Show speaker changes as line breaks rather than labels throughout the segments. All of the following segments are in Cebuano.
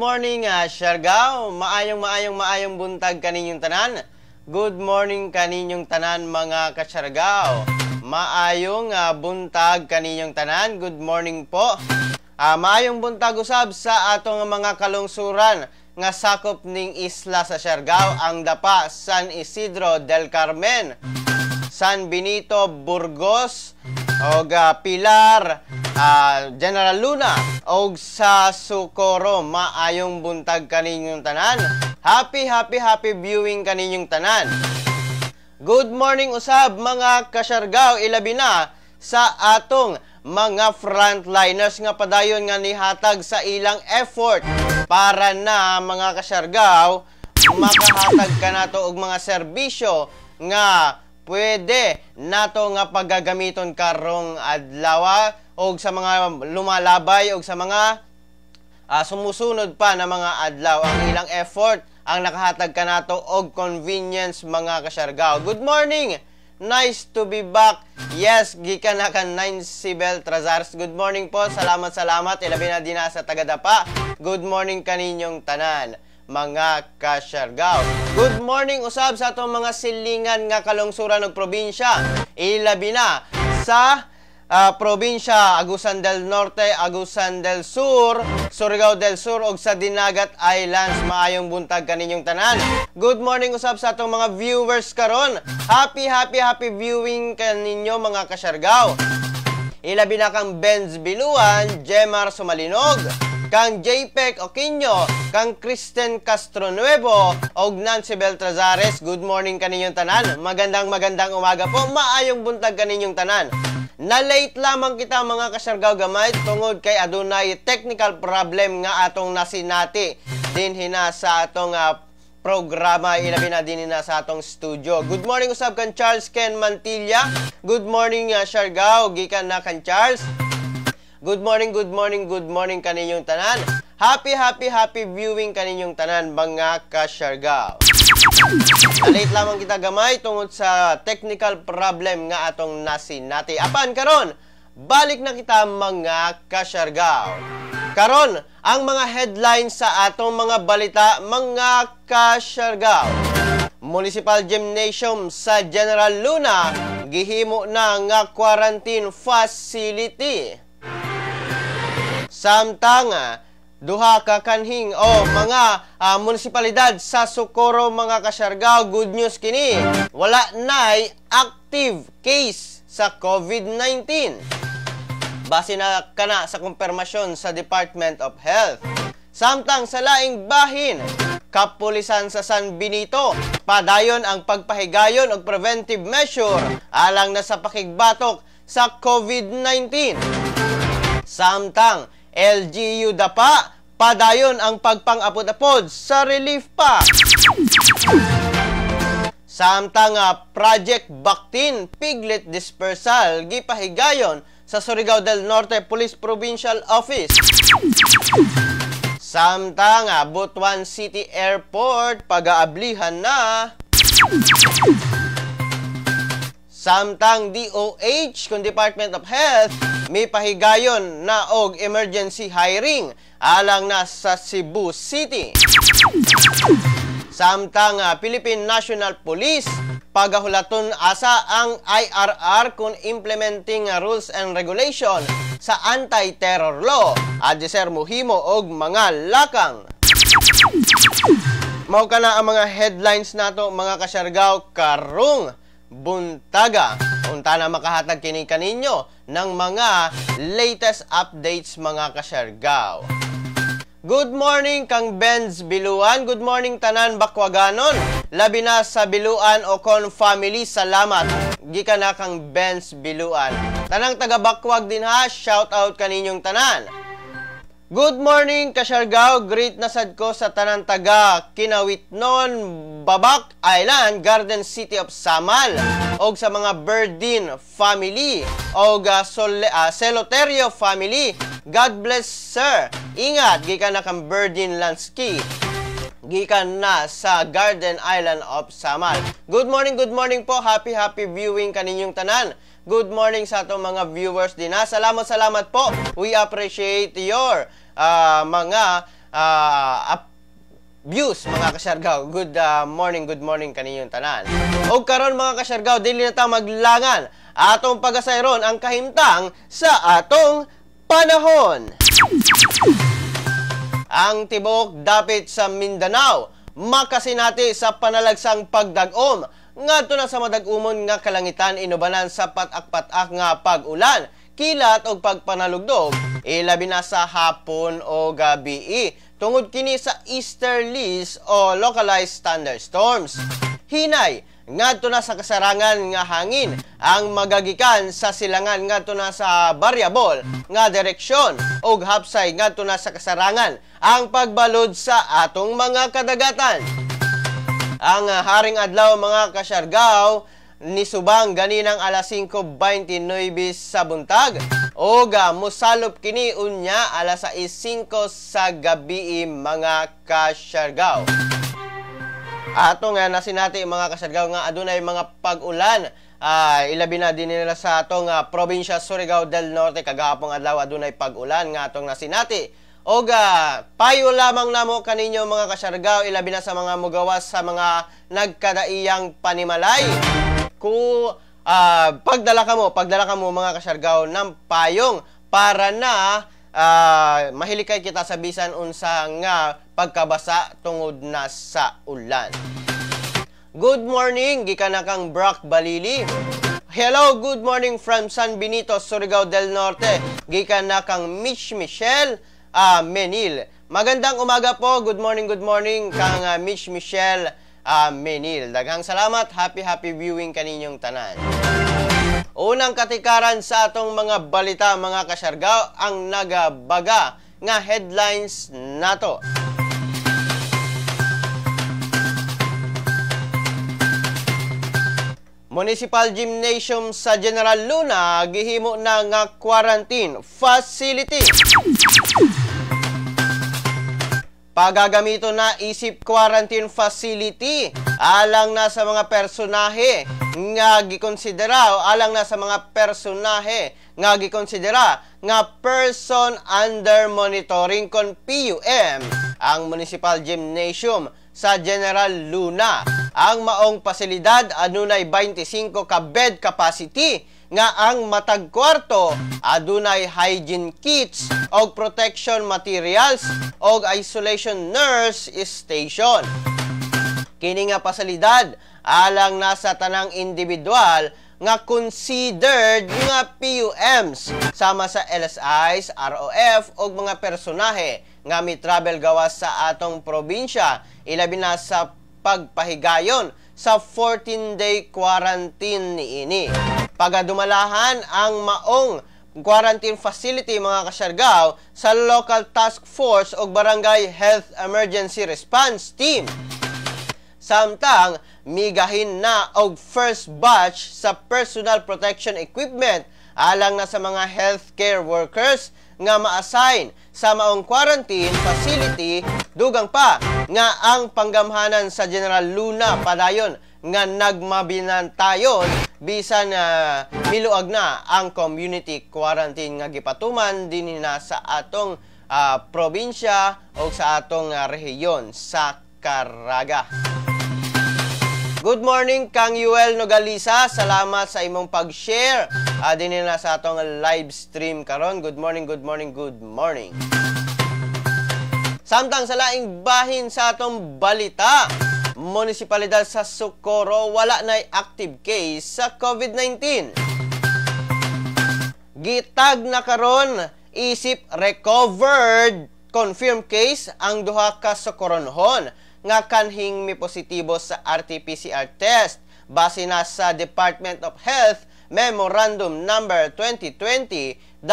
Morning, Siargao. Maayong maayong maayong buntag kaninyong tanan. Good morning kaninyong tanan, mga kasyargao. Maayong buntag kaninyong tanan. Good morning po. Maayong buntag usab sa atong mga kalungsuran nga sakop ning isla sa Siargao, ang Dapa, San Isidro del Carmen, San Benito, Burgos, og Pilar, General Luna, og sa Socorro. Maayong buntag kaninyong tanan. Happy, happy, happy viewing kaninyong tanan. Good morning usab, mga kasyargao, ilabi na sa atong mga frontliners nga padayon nga nihatag sa ilang effort para na, mga kasyargao, makahatag kanato og mga serbisyo nga pwede nato nga paggagamiton karong adlaw og sa mga lumalabay og sa mga sumusunod pa na mga adlaw. Ang ilang effort ang nakahatag kanato og convenience, mga kasyargao. Good morning! Nice to be back. Yes, gikan na kan Nancy Bel Trazars. Good morning po. Salamat, salamat. Ilabi na din sa tagadapa. Good morning kaninyong tanan, mga kasyargao. Good morning usab sa atong mga silingan nga kalungsuran og probinsya. Ilabi na sa probinsya Agusan del Norte, Agusan del Sur, Surigao del Sur ug sa Dinagat Islands. Maayong buntag kaninyong tanan. Good morning usab sa atong mga viewers karon. Happy, happy, happy viewing kaninyo, mga kasyargao. Ilabi na kang Benz Biluan, Jemar Sumalinog, kang JPEG Oquinho, kang Kristen Castro Nuevo, og Nancy Beltrazares. Good morning kaninyong tanan. Magandang magandang umaga po. Maayong buntag kaninyong tanan. Na late lamang kita, mga kasyargaw, gamay tungod kay adunay technical problem nga atong nasinati dinhi na sa atong programa, ilabi na dinhi na sa atong studio. Good morning usab kan Charles Ken Mantilla. Good morning, Siargao, gikan na kan Charles. Good morning, good morning, good morning kaninyong tanan. Happy, happy, happy viewing kaninyong tanan, mga kasyargao. Na-late lamang kita gamay tungod sa technical problem nga atong nasinati. Apan karon, balik na kita, mga kasyargao. Karon, ang mga headlines sa atong mga balita, mga kasyargao. Municipal Gymnasium sa General Luna gihimo na nga quarantine facility. Samtang duha ka kanhing o mga munisipalidad sa Socorro, mga kasyargao, good news kini. Wala nay active case sa COVID-19. Base na kana sa kumpirmasyon sa Department of Health. Samtang sa laing bahin, kapulisan sa San Benito, padayon ang pagpahigayon og preventive measure alang na sa pakigbatok sa COVID-19. Samtang LGU Dapa, padayon ang pagpang-apod-apod sa relief pack. Samtang Project Baktin Piglet Dispersal gipahigayon sa Surigao del Norte Police Provincial Office. Samtang Butuan City Airport pagaablihan na. Samtang DOH kun Department of Health may pahigayon na og emergency hiring alang na sa Cebu City. Samtang Philippine National Police pagahulaton asa ang IRR kung implementing rules and regulation sa anti-terror law adyeser muhimo og mga lakang. Mao kana ang mga headlines nato, mga kasyargaw, karong buntaga. Unta na makahatag kini kaninyo ng mga latest updates, mga kasyargaw. Good morning kang Benz Biluan. Good morning tanan Bakwaganon. Labi na sa Biluan Ocon family, salamat. Gikan na kang Benz Biluan. Tanang taga Bakwag din ha, shout out kaninyong tanan. Good morning, Kasyargao, greet na sad ko sa tanang taga Kinawitnon, Babak Island, Garden City of Samal, og sa mga Berdin family, og Celoterio family. God bless, sir. Ingat, gikan na kang Berdin Lansky. Gikan na sa Garden Island of Samal. Good morning, good morning po. Happy, happy viewing kaninyong tanan. Good morning sa atong mga viewers din. Ha? Salamat, salamat po. We appreciate your mga views, mga kasyargaw. Good morning kaninyong tanan. Og karon, mga kasyargaw, dili na ta maglangan. Atong pagasayron ang kahimtang sa atong panahon. Ang tibok dapit sa Mindanao makasinati sa panalagsang pagdag-om ngadto na sa madag-umon nga kalangitan inubanan sa patak-patak nga pag-ulan, kilat og pagpanalugdog ilabi na sa hapon o gabi tungod kini sa easterlies o localized thunderstorms. Hinay ngadto na sa kasarangan nga hangin ang magagikan sa silangan ngadto na sa variable nga direksyon og hapsay ngadto na sa kasarangan ang pagbalod sa atong mga kadagatan. Ang haring adlaw, mga kasyargaw, nisubang ganinang alas 5:29 sa buntag og mosalop kini unya alas 6:05 sa gabi, mga kasyargaw. Ato nga nasinati, mga kasyargaw, nga adunay mga pag-ulan ilabi na din nila sa atong probinsya Surigao del Norte. Kagahapong adlaw adunay pag-ulan nga atong nasinati. Og payo lamang namo kaninyo, mga kasyargaw, ilabi na sa mga mugawas sa mga nagkadaiyang panimalay. Ku pagdala kamo, mga kasyargaw, ng payong para na mahilikay kita sa bisan unsa nga pagkabasa tungod na sa ulan. Good morning gikan na kang Brock Balili. Hello, good morning from San Benito, Surigao del Norte. Gikan na kang Mitch Michelle Menil. Magandang umaga po. Good morning kang Mitch Michelle Menil. Daghang salamat. Happy, happy viewing kaninyong tanan. Unang katikaran sa atong mga balita, mga kasyargaw, ang nagabaga nga headlines nato. Municipal Gymnasium sa General Luna gihimo na nga quarantine facility. Pagagamito na isip quarantine facility alang na sa mga personahe nga gikonsidera o alang na sa mga personahe nga gikonsidera nga person under monitoring kon PUM ang Municipal Gymnasium sa General Luna. Ang maong pasilidad adunay 25 ka bed capacity nga ang matag kwarto adunay hygiene kits og protection materials og isolation nurse station. Kini nga pasilidad alang nasa tanang individual nga considered nga PUMs sama sa LSIs, ROF og mga personahe nga mi-travel gawas sa atong probinsya ilabi na sa pagpahigayon sa 14-day quarantine niini. Pagadumalahan ang maong quarantine facility, mga kasyargaw, sa local task force og barangay health emergency response team. Samtang migahin na og first batch sa personal protection equipment alang na sa mga healthcare workers nga ma-assign sa maong quarantine facility, dugang pa nga ang panggamhanan sa General Luna padayon nga nagmabinantayon bisan miluag na ang community quarantine nga gipatuman dinhi na sa atong probinsya o sa atong rehiyon sa Caraga. Good morning kang Yuel Nogalisa. Salamat sa imong pag-share dinhi na sa atong live stream karon. Good morning, good morning, good morning. Samtang sa laing bahin sa atong balita, munisipalidad sa Socorro wala na'y active case sa COVID-19. Gitag na karon isip recovered confirmed case ang duha ka Socoronhon nga kanhing mi positibo sa RT-PCR test base na sa Department of Health Memorandum number 2020-0258.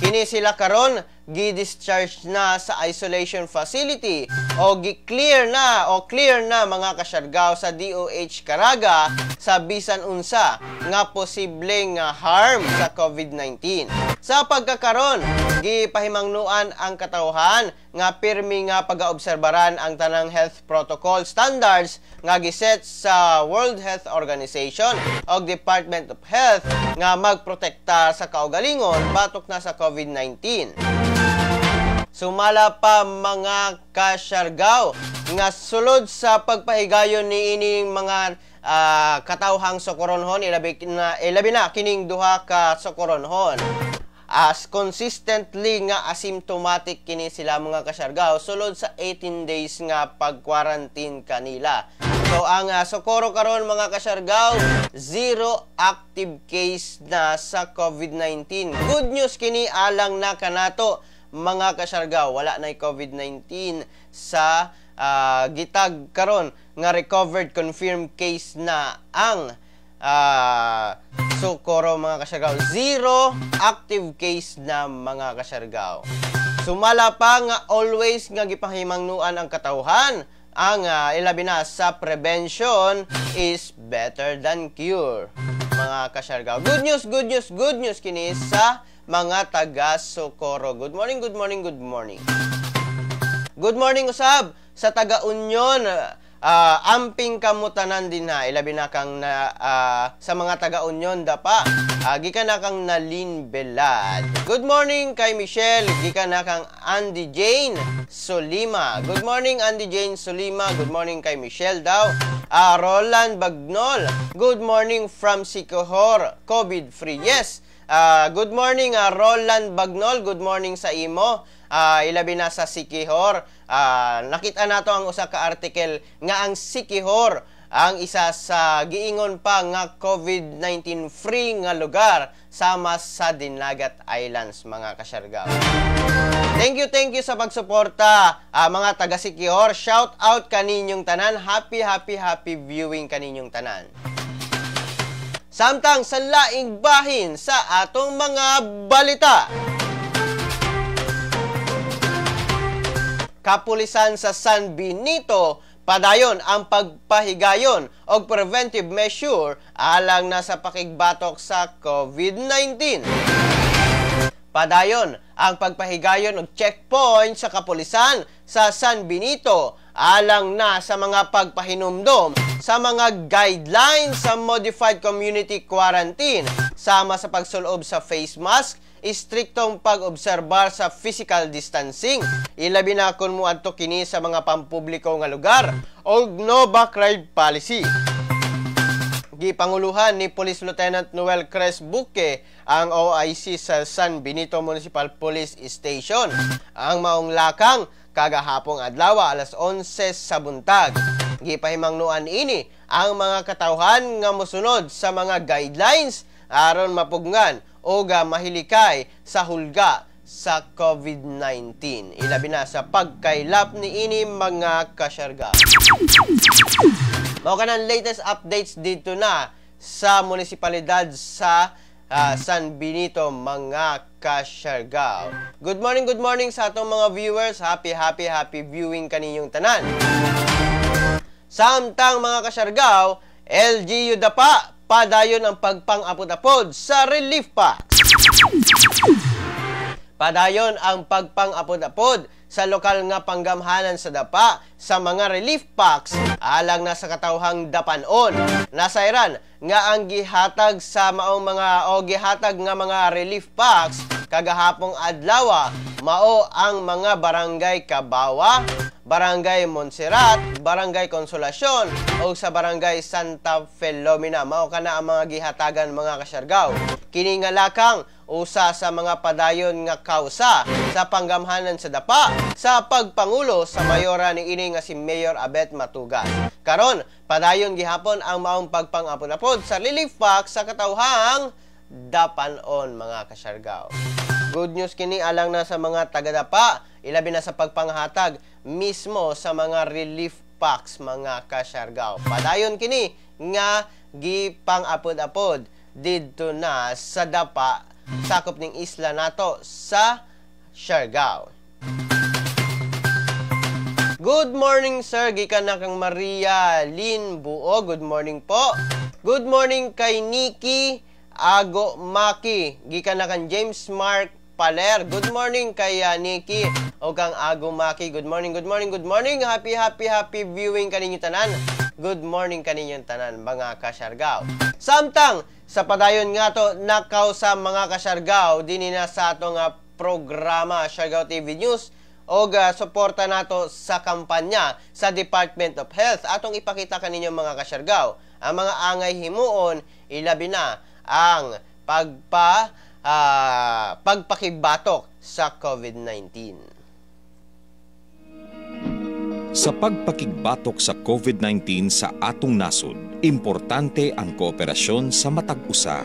Kini sila karon gi-discharge na sa isolation facility o gi-clear na o clear na, mga kasyargaw, sa DOH Caraga sa bisan unsa nga posibleng harm sa COVID-19. Sa pagkakaron, gipahimangnuan ang katawhan nga pirmi nga pagaobserbaran ang tanang health protocol standards nga giset sa World Health Organization o Department of Health nga magprotekta sa kaugalingon batok na sa COVID-19. Sumala pa, mga kasyargaw, nga sulod sa pagpahigayon ni ining mga katawhang Socoronhon, ilabi na kining duha ka Socoronhon, as consistently nga asymptomatic kini sila, mga kasyargaw, sulod sa 18 days nga pag-quarantine kanila. So ang Socorro karon, mga kasyargaw, zero active case na sa COVID-19. Good news kini alang na kanato, mga kasyargaw, wala na COVID-19 sa gitag karon nga recovered confirmed case na ang Socorro, mga kasyargaw. Zero active case na, mga kasyargaw. Sumala pa nga always nga gipahimangnuan ang katawhan ang ilabi na sa prevention is better than cure, mga kasyargaw. Good news, good news, good news kini sa mga taga Socorro. Good morning, good morning, good morning. Good morning usab sa taga Union. Amping kamutanan din ha, ilabi na kang na, sa mga taga Union Dapa. Gikan na kang Nalin Belad. Good morning kay Michelle, gikan na kang Andy Jane Solima. Good morning, Andy Jane Solima. Good morning kay Michelle daw. Roland Bagnol. Good morning from Siquijor. COVID free. Yes. Good morning, Roland Bagnol. Good morning sa imo. Ilabi na sa Siquijor. Nakita nato ang usa ka article nga ang Siquijor ang isa sa giingon pa nga COVID-19 free nga lugar sama sa Dinagat Islands, mga kasyargaw. Thank you sa pagsuporta, mga taga Siquijor. Shout out kaninyong tanan. Happy, happy, happy viewing kaninyong tanan. Samtang sa laing bahin sa atong mga balita. Kapulisan sa San Benito padayon ang pagpahigayon og preventive measure alang na sa pakigbatok sa COVID-19. Padayon ang pagpahigayon og checkpoint sa kapulisan sa San Benito alang na sa mga pagpahinumdom sa mga guidelines sa modified community quarantine sama sa pagsulob sa face mask, istriktong pag-obserbar sa physical distancing, ilabi na kung muadto kini sa mga pampubliko nga lugar, og no backride policy. Gipanguluhan ni Police Lieutenant Noel Cres Buque ang OIC sa San Benito Municipal Police Station. Ang maong lakang kagahapong adlaw alas 11 sa buntag. Gipahimangnuan ini ang mga katawhan nga mosunod sa mga guidelines aron mapugngan o mahilikay sa hulga sa COVID-19. Ilabi na sa pagkaylap ni ini, mga kasyarga. Mao kanang latest updates dito na sa munisipalidad sa San Benito, mga kasyargaw. Good morning sa atong mga viewers. Happy, happy, happy viewing kaninyong tanan. Samtang, mga kasyargaw, LGU Dapa padayon ang pagpang-apod-apod sa relief packs. Padayon ang pagpang-apod-apod sa lokal nga panggamhanan sa Dapa sa mga relief packs alang na sa katawhang Dapanon. Nasayran nga ang gihatag sa maong mga o gihatag nga mga relief packs kagahapong adlaw mao ang mga Barangay Kabawa, Barangay Montserrat, Barangay Consolacion o sa Barangay Santa Felomena. Mao kana ang mga gihatagan, mga kasyargaw. Kini nga lakang usa sa mga padayon nga kausa sa panggamhanan sa Dapa sa pagpangulo sa mayora ni ini nga si Mayor Abet Matugas. Karon, padayon gihapon ang maong pagpang-apod-apod sa relief pack sa katawhang Dapanon, mga kasyargaw. Good news kini alang na sa mga taga-Dapa, ilabi na sa pagpanghatag mismo sa mga relief packs, mga kasyargaw. Padayon kini nga gipang-apod-apod didto na sa Dapa, sakop ning isla nato sa Siargao. Good morning, sir, gikan na kang Maria Lynn Buo. Good morning po. Good morning kay Nikki Ago Maki. Gikan na kang James Mark Paler. Good morning kay Nikki o kang Ago Maki. Good morning, good morning, good morning. Happy, happy, happy viewing kaninyo tanan. Good morning kaninyong tanan, mga kasyargaw. Samtang sa padayon nga to nakaw sa mga kasyargaw dinhi na sa atong programa Siargao TV News. og suporta nato sa kampanya sa Department of Health. Atong ipakita kaninyo mga kasyargaw ang mga angay himuon, ilabi na ang pagpakibatok sa COVID-19.
Sa pagpakigbatok sa COVID-19 sa atong nasod, importante ang kooperasyon sa matag usa.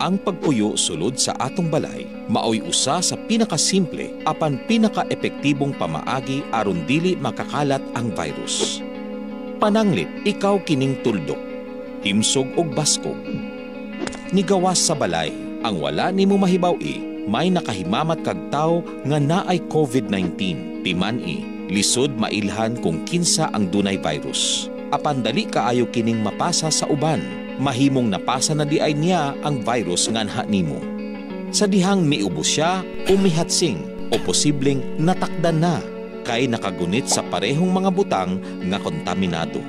Ang pagpuyo sulod sa atong balay maoy usa sa pinakasimple apan pinakaepektibong pamaagi aron dili makakalat ang virus. Pananglit ikaw kining tuldok, himsog og baskog. Nigawas sa balay, ang wala nimo mahibaw-i, may nakahimamat kag tawo nga naay COVID-19. Timan-i, lisod mailhan kung kinsa ang dunay virus. Apan dali kaayo kining mapasa sa uban. Mahimong napasa na di ay niya ang virus nganha nimo. Sa dihang miubo siya o mihatsing o posibleng natakdan na kay nakagunit sa parehong mga butang nga kontaminado.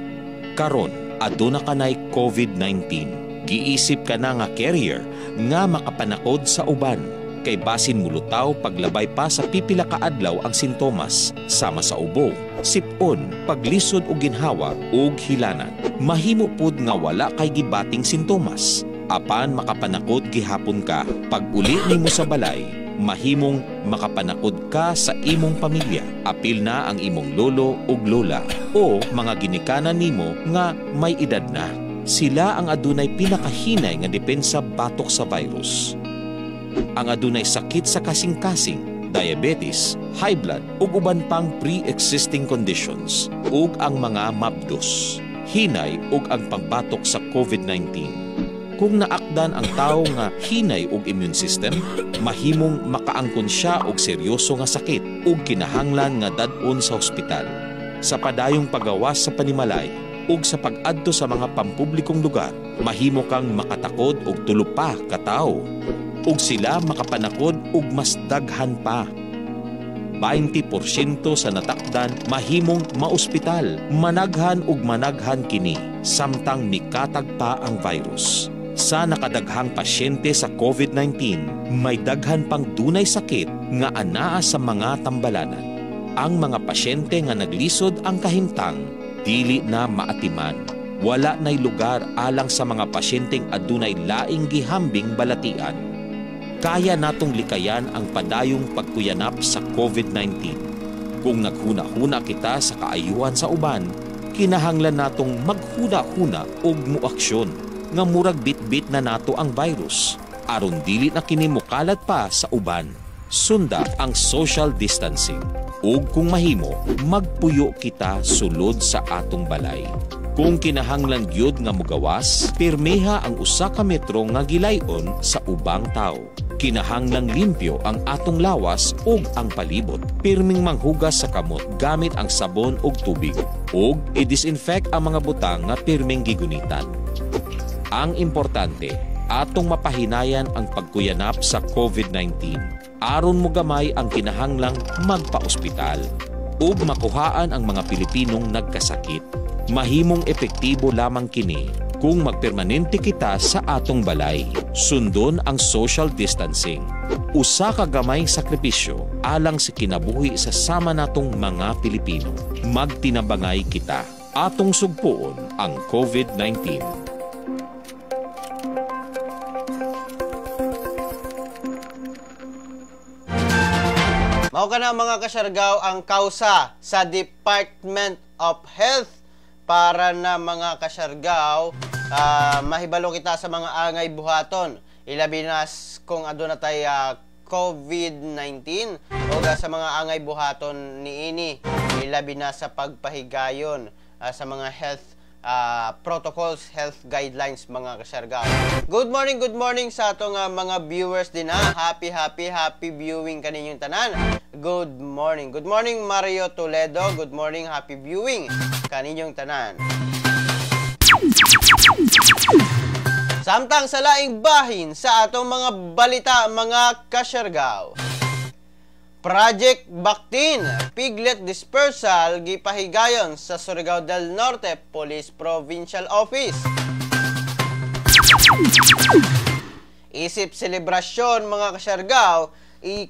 Karon, aduna kanay COVID-19. Giisip ka na nga carrier nga makapanakod sa uban. Kay basin mulutaw paglabay pa sa pipila ka adlaw ang sintomas sama sa ubo, sipon, paglisod og ginhawa ug hilanat. Mahimo pud nga wala kay gibating sintomas apan makapanakod gihapon ka. Pag-uli nimo sa balay, mahimong makapanakod ka sa imong pamilya. Apil na ang imong lolo ug lola o mga ginikanan nimo nga may edad na. Sila ang adunay pinakahinay nga depensa batok sa virus. Ang adunay sakit sa kasing-kasing, diabetes, high blood ug uban pang pre-existing conditions ug ang mga mabdos, hinay ug ang pangbatok sa COVID-19. Kung naakdan ang tawo nga hinay og immune system, mahimong makaangkon siya og seryoso nga sakit ug kinahanglan nga dad-on sa ospital. Sa padayong pagawas sa panimalay ug sa pag-adto sa mga pampublikong lugar, mahimo kang makatakod og tulo pa ka tawo ug sila makapanakod og mas daghan pa. 20% sa natakdan mahimong maospital, managhan ug managhan kini samtang mikatag pa ang virus. Sa nakadaghang pasyente sa COVID-19, may daghan pang dunay sakit nga anaa sa mga tambalanan. Ang mga pasyente nga naglisod ang kahimtang dili na maatiman. Wala na'y lugar alang sa mga pasyenteng adunay laing gihambing balatian. Kaya natong likayan ang padayong pagkuyanap sa COVID-19. Kung naghuna-huna kita sa kaayuhan sa uban, kinahanglan natong maghuna-huna og muaksyon nga murag bitbit na nato ang virus aron dili na kini mokalat pa sa uban. Sunda ang social distancing ug kung mahimo, magpuyo kita sulod sa atong balay. Kung kinahanglan gyud nga mogawas, pirmiha ang usa ka metro nga gilayon sa ubang tawo. Kinahanglang limpyo ang atong lawas ug ang palibot. Pirming manghugas sa kamot gamit ang sabon ug tubig ug i-disinfect ang mga butang nga pirming gigunitan. Ang importante, atong mapahinayan ang pagkuyanap sa COVID-19. Aron mogamay ang kinahanglang magpa-ospital ug makuhaan ang mga Pilipinong nagkasakit. Mahimong epektibo lamang kini kung magpermanente kita sa atong balay. Sundon ang social distancing. Usa ka gamay sakripisyo alang sa kinabuhi sa sama natong mga Pilipino. Magtinabangay kita. Atong sugpuon ang COVID-19.
Mao kana mga kasyargaw ang kausa sa Department of Health para na mga kasyargaw mahibalo kita sa mga angay buhaton, ilabi na kung aduna tay COVID-19 o sa mga angay buhaton niini, ilabi na sa pagpahigayon sa mga health protocols, health guidelines mga kasyargaw. Good morning sa atong mga viewers din ha. Happy, happy, happy viewing kaninyong tanan. Good morning. Good morning Mario Toledo. Good morning, happy viewing kaninyong tanan. Samtang sa laing bahin sa atong mga balita mga kasyargaw. Project Baktin, Piglet Dispersal gipahigayon sa Surigao del Norte Police Provincial Office. Isip selebrasyon mga kasyargaw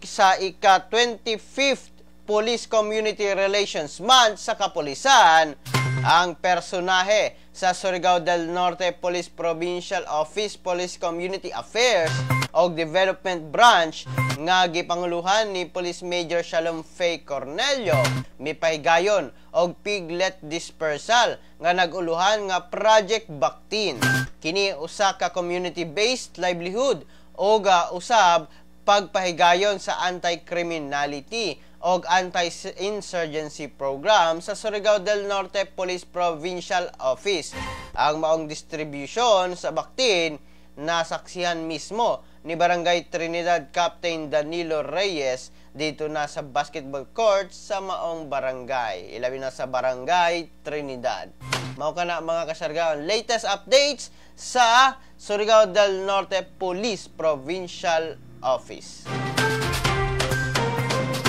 sa ika-25th Police Community Relations Month sa kapulisan, ang personahe sa Surigao del Norte Police Provincial Office Police Community Affairs og Development Branch nga gipanguluhan ni Police Major Shalom Faye Cornelio mipahigayon og piglet dispersal nga nag-uluhan nga Project Baktin. Kini usa ka community-based livelihood og usab pagpahigayon sa anti-criminality og anti-insurgency program sa Surigao del Norte Police Provincial Office. Ang maong distribution sa Baktin nasaksihan mismo ni Barangay Trinidad Captain Danilo Reyes dito na sa basketball court sa maong barangay, ilabi na sa Barangay Trinidad. Mao kana, mga Kasiargao, latest updates sa Surigao del Norte Police Provincial Office.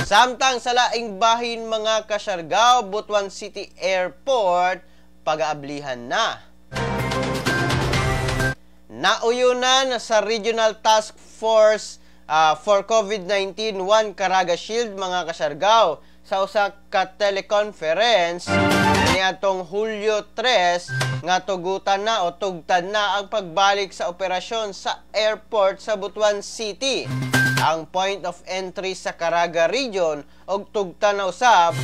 Samtang sa laing bahin, mga Kasiargao, Butuan City Airport pag-aablihan na. Nauyunan sa Regional Task Force for COVID-19 1 Caraga Shield, mga Kasiargao, sa usa ka teleconference niadtong Hulyo 3 nga tugutan na o tugtan na ang pagbalik sa operasyon sa airport sa Butuan City, ang point of entry sa Caraga Region, og tugtan na usab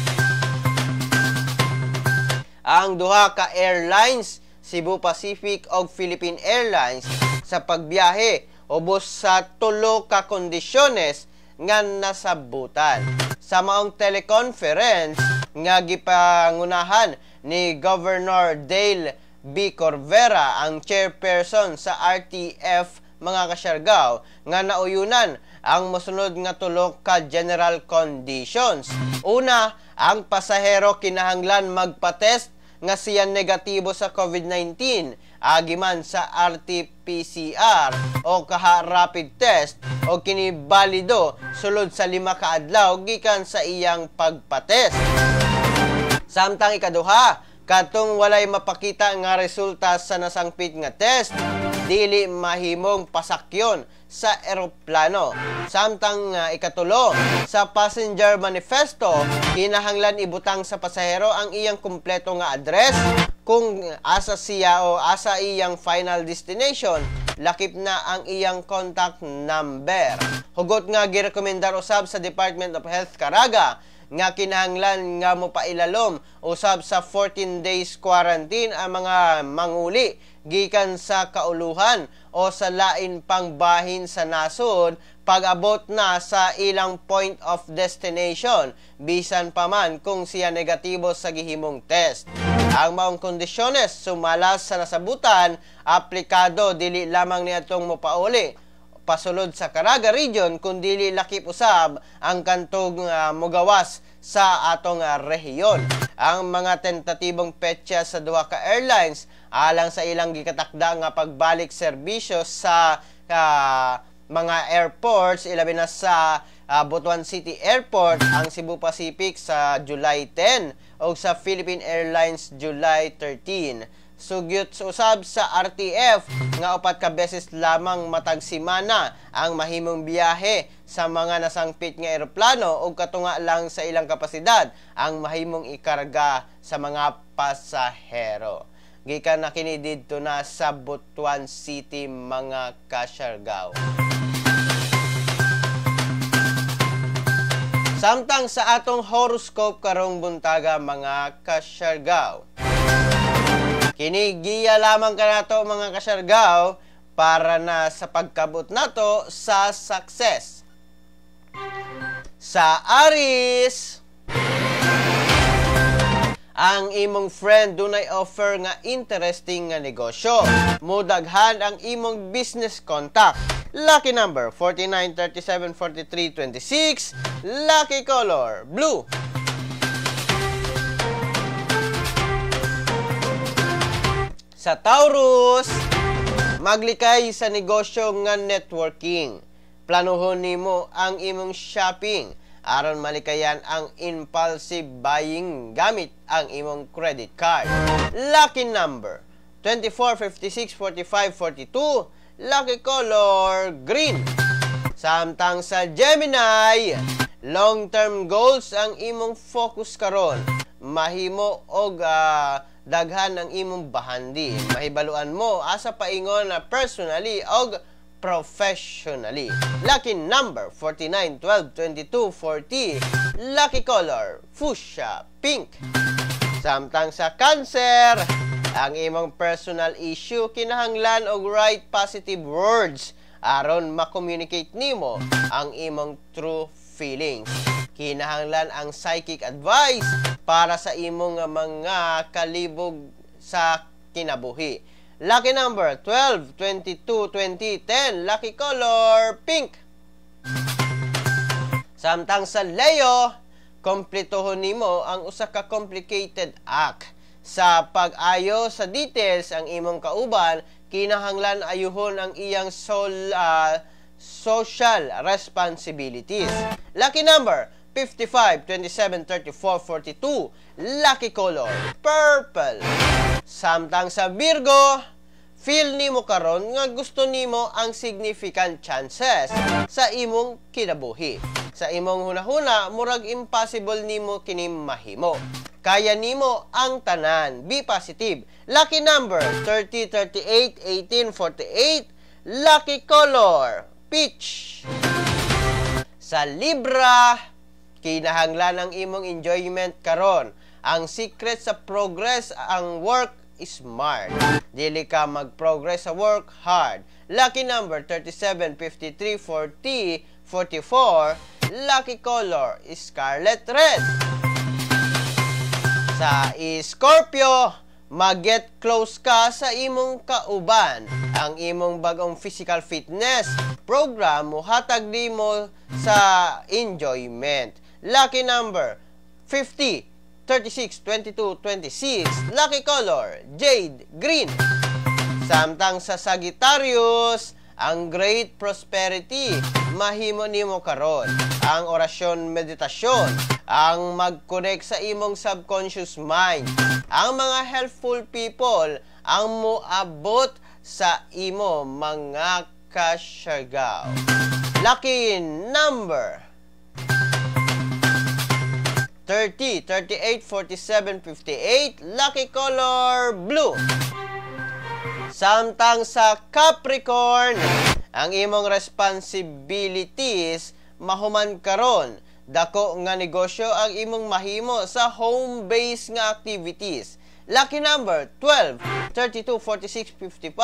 ang duha ka airlines, Cebu Pacific og Philippine Airlines, sa pagbiyahe ubos sa tulo ka kondisyones nga nasabutan. Sa maong teleconference nga gipangunahan ni Governor Dale B. Corvera, ang chairperson sa RTF, mga Kasiargao, nga nauyunan ang mosunod nga tulo ka general conditions. Una, ang pasahero kinahanglan magpa-test nga siya negatibo sa COVID-19 agi man sa RT-PCR o kaha rapid test o kini balido sulod sa 5 ka adlaw gikan sa iyang pagpatest. Samtang ikaduha, katong walay mapakita nga resulta sa nasangpit nga test, dili mahimong pasakyon sa eroplano. Samtang ikatulo, sa passenger manifesto, kinahanglan ibutang sa pasahero ang iyang kumpleto nga address kung asa siya o asa iyang final destination, lakip na ang iyang contact number. Hugot nga girekomendar usab sa Department of Health Caraga nga kinahanglan nga mopailalom usab sa 14 days quarantine ang mga manguli gikan sa kauluhan o sa lain pang bahin sa nasod pag-abot na sa ilang point of destination, bisan pa man kung siya negatibo sa gihimong test. Ang maong kondisyones sumala sa nasabutan aplikado dili lamang niadtong mopauli pasulod sa Caraga Region kundili lakip usab ang kantong mugawas sa atong rehiyon. Ang mga tentatibong petsa sa duha ka airlines alang sa ilang gikatakda nga pagbalik serbisyo sa mga airports, ilabi na sa Butuan City Airport, ang Cebu Pacific sa July 10 o sa Philippine Airlines July 13. Sugyot usab sa RTF nga 4 ka beses lamang matag semana ang mahimong biyahe sa mga nasangpit nga eroplano ug katunga lang sa ilang kapasidad ang mahimong ikarga sa mga pasahero. Gikan na kini didto na sa Butuan City, mga Kasiargao. Samtang sa atong horoscope karong buntaga, mga Kasiargao. Kini giya lamang kanato, mga Kasiargao, para na sa pagkabot nato sa success. Sa Aries, ang imong friend dunay offer nga interesting nga negosyo. Mudaghan ang imong business contact. Lucky number 49, 37, 43, 26. Lucky color blue. Sa Taurus, maglikay sa negosyo nga networking. Planuhon nimo ang imong shopping aron malikayan ang impulsive buying gamit ang imong credit card. Lucky number 24, 56, 45, 42. Lucky color green. Samtang sa Gemini, Long-term goals ang imong focus karon. Mahimo og daghan ang imong bahandi. Mahibaluan mo asa paingon na personally og professionally. Lucky number 49, 12, 22, 40. Lucky color fuchsia pink. Samtang sa Cancer, ang imong personal issue kinahanglan og right positive words aron ma-communicate nimo ang imong true feelings. Kinahanglan ang psychic advice para sa imong mga kalibog sa kinabuhi. Lucky number 12, 22, 20, 10. Lucky color pink. Samtang sa Leo, kompletohon nimo ang usa ka complicated act. Sa pag-ayo sa details ang imong kauban, kinahanglan ayuhon ang iyang social responsibilities. Lucky number 55, 27, 34, 42. Lucky color purple. Samtang sa Virgo, feel nimo karon nga gusto nimo ang significant chances sa imong kinabuhi. Sa imong hunahuna, murag impossible nimo kini mahimo. Kaya nimo ang tanan. Be positive. Lucky number 30, 38, 18, 48. Lucky color peach. Sa Libra, kinahanglan ang imong enjoyment karon. Ang secret sa progress ang work smart. Dili ka mag-progress sa work hard. Lucky number 37, 53, 40, 44. Lucky color scarlet red. Sa Scorpio, mag-get close ka sa imong kauban. Ang imong bagong physical fitness program mohatag nimo sa enjoyment. Lucky number 50, 36, 22, 26. Lucky color jade green. Samtang sa Sagittarius, ang great prosperity mahimo nimo karon. Ang orasyon meditasyon, ang mag-connect sa imong subconscious mind. Ang mga helpful people ang moabot sa imo, mga kasyargaw. Lucky number 30, 38, 47, 58. Lucky color blue. Samtang sa Capricorn, ang imong responsibilities mahuman karon. Dako nga negosyo ang imong mahimo sa home-based nga activities. Lucky number 12, 32, 46, 55.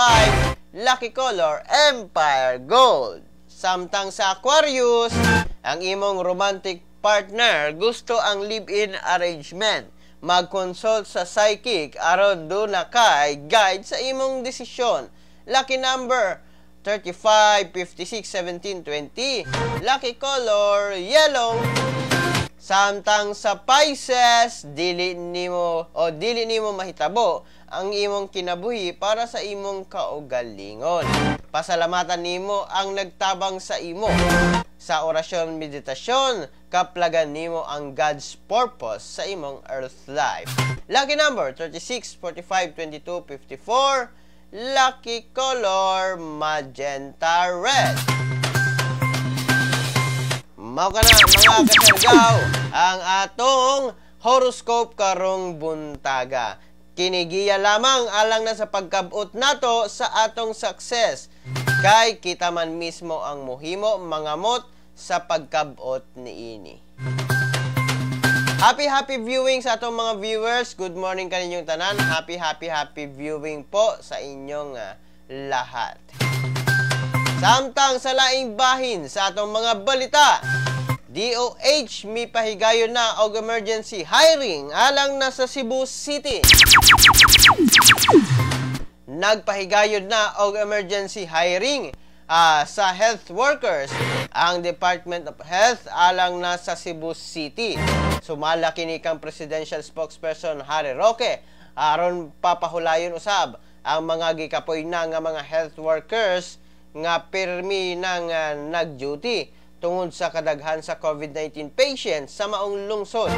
Lucky color Empire Gold. Samtang sa Aquarius, ang imong romantic partner gusto ang live-in arrangement. Mag-consult sa psychic aron duna kay guide sa imong desisyon. Lucky number 35, 56, 17, 20. Lucky color yellow. Samtang sa Pisces, dili nimo mahitabo ang imong kinabuhi para sa imong kaugalingon. Pasalamatan nimo ang nagtabang sa imo. Sa orasyon meditasyon, kaplagan nimo ang God's purpose sa imong earth life. Lucky number 36, 45, 22, 54. Lucky color magenta red. Mao kana, mga kasargaw, ang atong horoscope karong buntaga. Kinigiya lamang alang na sa pagkabot nato sa atong success. Kay kita man mismo ang muhimo mangamot sa pagkabot niini. Happy happy viewing sa atong mga viewers. Good morning kaninyong tanan. Happy happy happy viewing po sa inyong lahat. Samtang sa laing bahin sa atong mga balita, DOH mipahigayon na og emergency hiring alang na sa Cebu City. Nagpahigayon na og emergency hiring sa health workers ang Department of Health alang na sa Cebu City. Sumala kini kang presidential spokesperson Harry Roque aron papahulayon usab ang mga gikapoy na nga mga health workers nga pirmi nang nag-duty tungod sa kadaghan sa COVID-19 patients sa maong lungsod.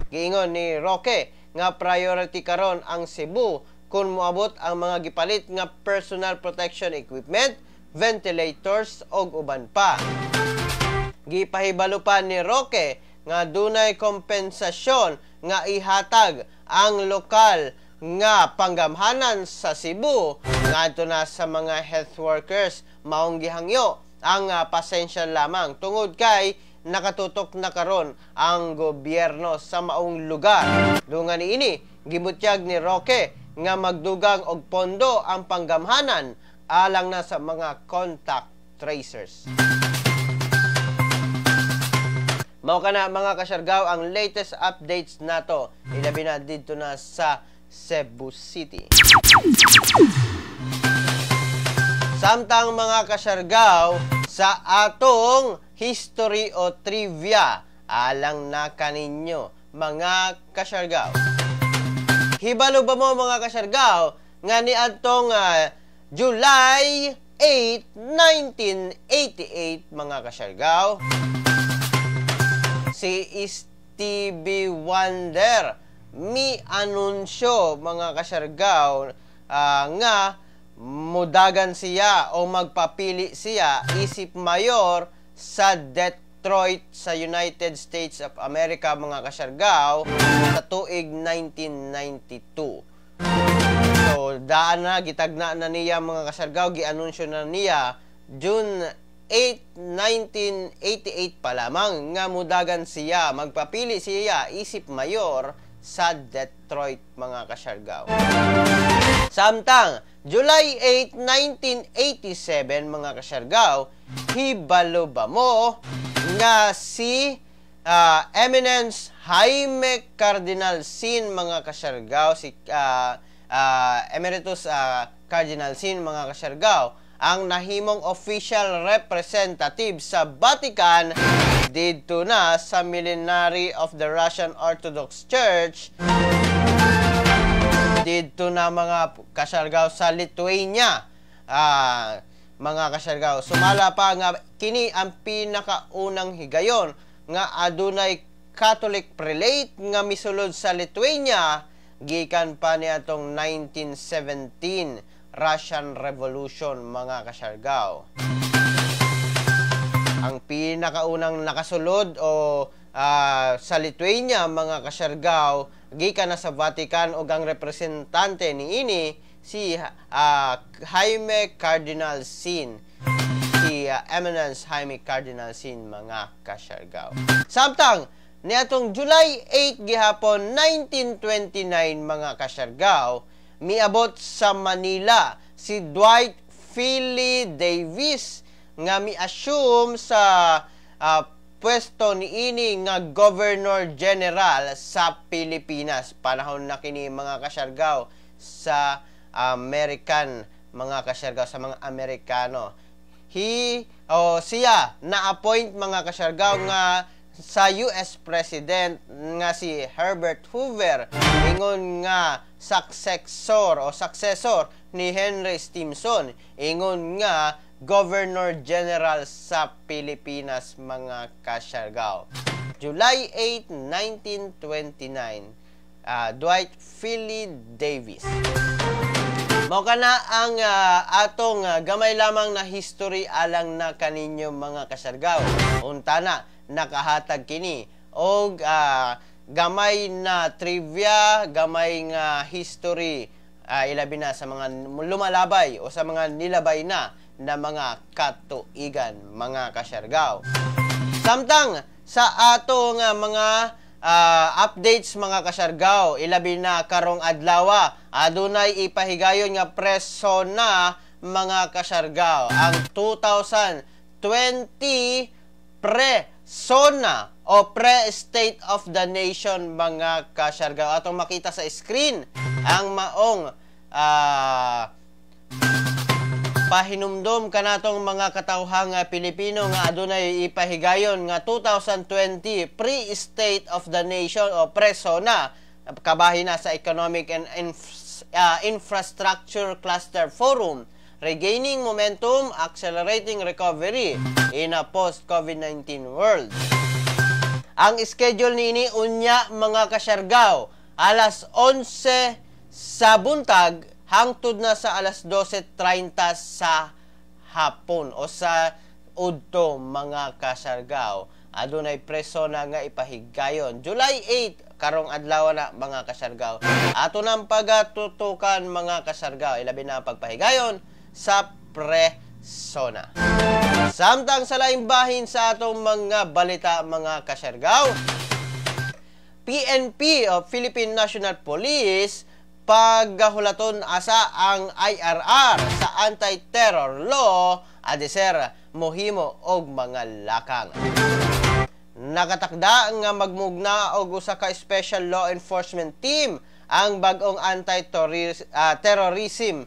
Giingon ni Roque nga priority karon ang Cebu kung moabot ang mga gipalit nga personal protection equipment, ventilators og uban pa. Gipahibalo pa ni Roque nga dunay kompensasyon nga ihatag ang lokal nga panggamhanan sa Cebu ngadto na sa mga health workers. Maong gihangyo ang pasensya lamang tungod kay nakatutok na karon ang gobyerno sa maong lugar. Dungan niini, gibutyag ni Roque nga magdugang og pondo ang panggamhanan alang na sa mga contact tracers. Mao kana, mga Kasiargao, ang latest updates nato, ilabi na didto na sa Cebu City. Samtang, mga Kasiargao, sa atong history o trivia alang na kaninyo, mga Kasiargao. Hibalo ba mo, mga Kasiargao, nga niadtong July 8, 1988, mga Kasiargao, si Stevie Wonder mi anunsyo, mga Kasiargao, nga mudagan siya o magpapili siya isip mayor sa Detroit sa United States of America, mga Kasiargao, sa tuig 1992. So daan na gitagna na niya, mga Kasiargao, gianunsyo na niya June 8, 1988 pa lamang nga mudagan siya, magpapili siya isip mayor sa Detroit, mga Kasiargao. Samtang July 8, 1987, mga Kasiargao, hibalo ba mo nga si Eminence Jaime Cardinal Sin, mga Kasiargao, si Emeritus Cardinal Sin, mga Kasiargao, ang nahimong official representative sa Vatican didto na sa Millenary of the Russian Orthodox Church didto na, mga Kasiargao, sa Lithuania? Mga Kasiargao, sumala pa nga kini ang pinakaunang higayon nga adunay Catholic prelate nga misulod sa Lithuania gikan pa niadtong 1917 Russian Revolution, mga Kasiargao. Ang pinakaunang nakasulod o sa Lithuania, mga Kasiargao, gikan na sa Vatican ug ang representante niini si Jaime Cardinal Sin, si Eminence Jaime Cardinal Sin, mga Kasiargao. Samtang niadtong July 8 gihapon 1929, mga Kasiargao, miabot sa Manila si Dwight Philly Davis nga mi-assume sa pwesto niini nga Governor General sa Pilipinas. Panahon na kini, mga Kasiargao, sa American, mga Kasiargao, sa mga Amerikano. He o siya na-appoint, mga Kasiargao, nga sa US President nga si Herbert Hoover ingon nga successor o successor ni Henry Stimson ingon nga Governor General sa Pilipinas, mga Kasiargao. July 8, 1929, Dwight Philly Davis. Mao kana ang atong gamay lamang na history alang na kaninyo, mga Kasiargao. Unta na nakahatag kini og gamay na trivia, gamay nga history, ilabi na sa mga lumalabay o sa mga nilabay na na mga katuigan, mga Kasiargao. Samtang sa ato nga mga updates, mga Kasiargao, ilabi na karong adlaw, adunay ipahigayon nga pre-SONA, mga Kasiargao, ang 2020 pre-SONA o pre-State of the Nation, mga Kasiargao. Atong makita sa screen ang maong pahinumdom kanatong mga katawhang Pilipino nga adunay ipahigayon nga 2020 pre-State of the Nation o pre-SONA kabahin na sa Economic and Infrastructure Cluster Forum, Regaining Momentum, Accelerating Recovery in a Post-COVID-19 World. Ang schedule niini unya, mga Kasiargao, alas 11 sa buntag hangtod na sa alas 12:30 sa hapon o sa Udto, mga Kasargaw. Adunay pre-SONA nga ipahigayon July 8, karong adlaw na, mga Kasargaw. Ato nang pagatutukan, mga Kasargaw, ilabi na ang pagpahigayon sa pre-SONA. Samtang sa laing bahin sa atong mga balita, mga Kasargaw, PNP o Philippine National Police paghulaton asa ang IRR sa anti-terror law adiser mohimo og mga lakang. Nakatakda nga magmugna og usa ka special law enforcement team ang bag-ong anti-terrorism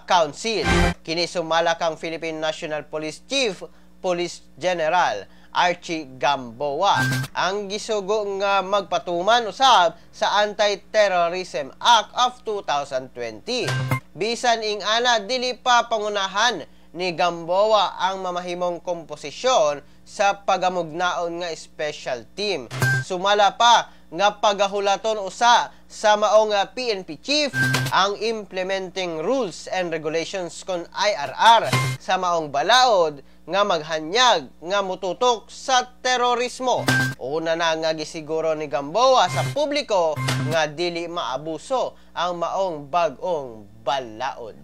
Council. Kini sumala kang Philippine National Police Chief Police General Archie Gamboa ang gisugo nga magpatuman usab sa Anti-Terrorism Act of 2020. Bisan ing ana, dili pa pangunahan ni Gamboa ang mamahimong komposisyon sa pagamugnaon nga special team. Sumala pa nga pagahulaton usa sa maong PNP chief ang implementing rules and regulations kon IRR sa maong balaod nga maghanyag nga mututok sa terorismo. Una na nga gisiguro ni Gamboa sa publiko nga dili maabuso ang maong bag-ong balaod.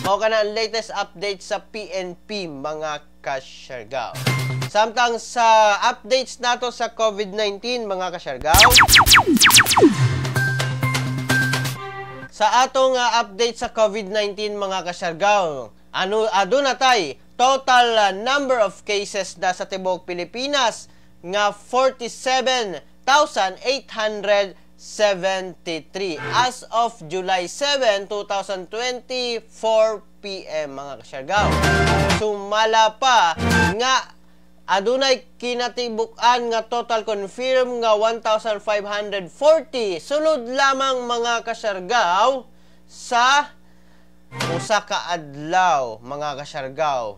Mao kana ang latest update sa PNP, mga Kasyargaw. Samtang sa updates nato sa COVID-19, mga Kasyargaw, sa atong update sa COVID-19, mga Kasyargaw, ano aduna tay total number of cases na sa tibuok Pilipinas nga 47,873 as of July 7, 2024 PM, mga Kasyargaw. Sumala pa nga adunay kinatibuk-an nga total confirm nga 1,540 sulod lamang, mga Kasyargaw, sa usa ka adlaw, mga Kasyargaw.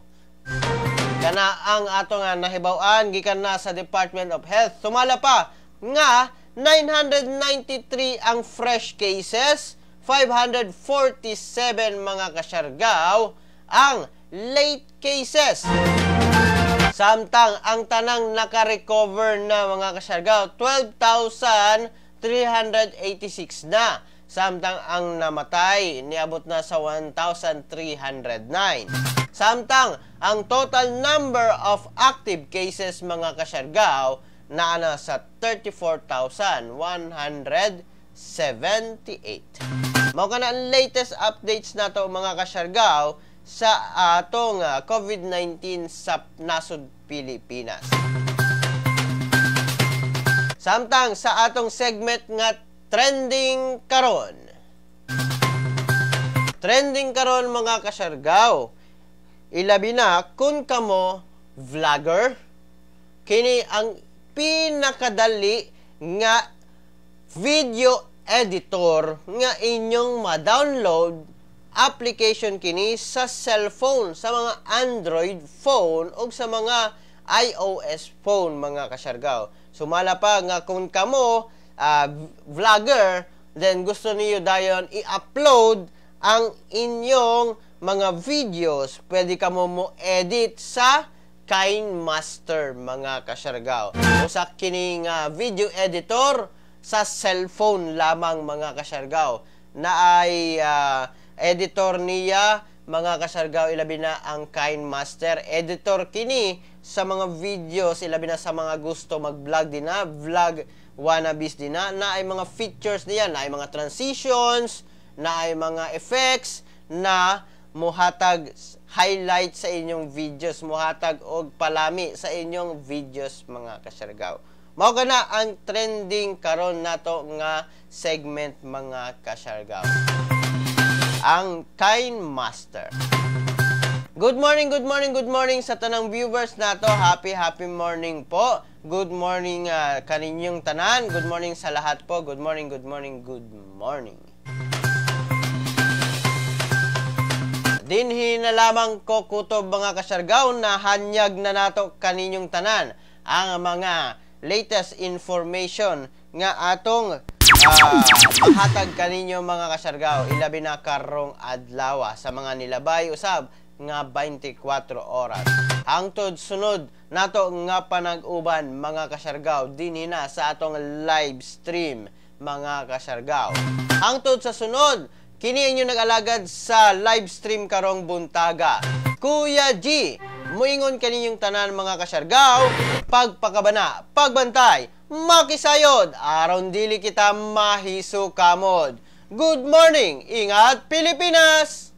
Kana ang ato nga nahibaw-an gikan na sa Department of Health. Sumala pa nga 993 ang fresh cases, 547, mga Kasyargaw, ang late cases. Samtang ang tanang naka-recover na, mga Kasyargaw, 12,386 na. Samtang ang namatay niabot na sa 1,309. Samtang ang total number of active cases, mga Kasyargaw, naa na sa 34,178. Mao kana ang latest updates nato, mga Kasyargaw, sa atong COVID-19 sa nasod Pilipinas. Samtang sa atong segment nga trending karon. Trending karon, mga Kasyargaw. Ilabi na kung kamo vlogger, kini ang pinakadali nga video editor nga inyong ma-download. Application kini sa cellphone, sa mga Android phone o sa mga iOS phone, mga Kasyargaw. Sumala pa nga kung kamo vlogger, then gusto niyo dayon i-upload ang inyong mga videos, pwede kamo mo edit sa KineMaster, mga Kasyargaw. Usa kini nga video editor sa cellphone lamang, mga Kasyargaw, na ay editor niya, mga Kasyargaw, ilabi na ang KineMaster. Editor kini sa mga videos, ilabi na sa mga gusto mag-vlog din na, vlog wannabes din na, na ay mga features niya, na ay mga transitions, na ay mga effects na muhatag highlight sa inyong videos, muhatag og palami sa inyong videos, mga Kasyargaw. Mao kana ang trending karon nato nga segment, mga Kasyargaw. Ang KineMaster. Good morning, good morning, good morning sa tanang viewers nato. Happy, happy morning po. Good morning kaninyong tanan. Good morning sa lahat po. Good morning, good morning, good morning. Dinhi na lamang ko kutob, mga Kasyargaw, na hanyag na nato kaninyong tanan ang mga latest information nga atong mahatag kaninyo, mga Kasyargaw, ilabi na karong adlaw sa mga nilabay usab nga 24 oras. Hangtod sunod nato nga panag-uban, mga Kasiargao, dinhi na sa atong live stream, mga Kasiargao. Hangtod sa sunod, kini inyo nag-alagad sa live stream karong buntaga, Kuya G. Muingon kaninyong tanan, mga Kasiargao, pagpakabana, pagbantay, makisayod, aron dili kita mahisukamod. Good morning! Ingat, Pilipinas!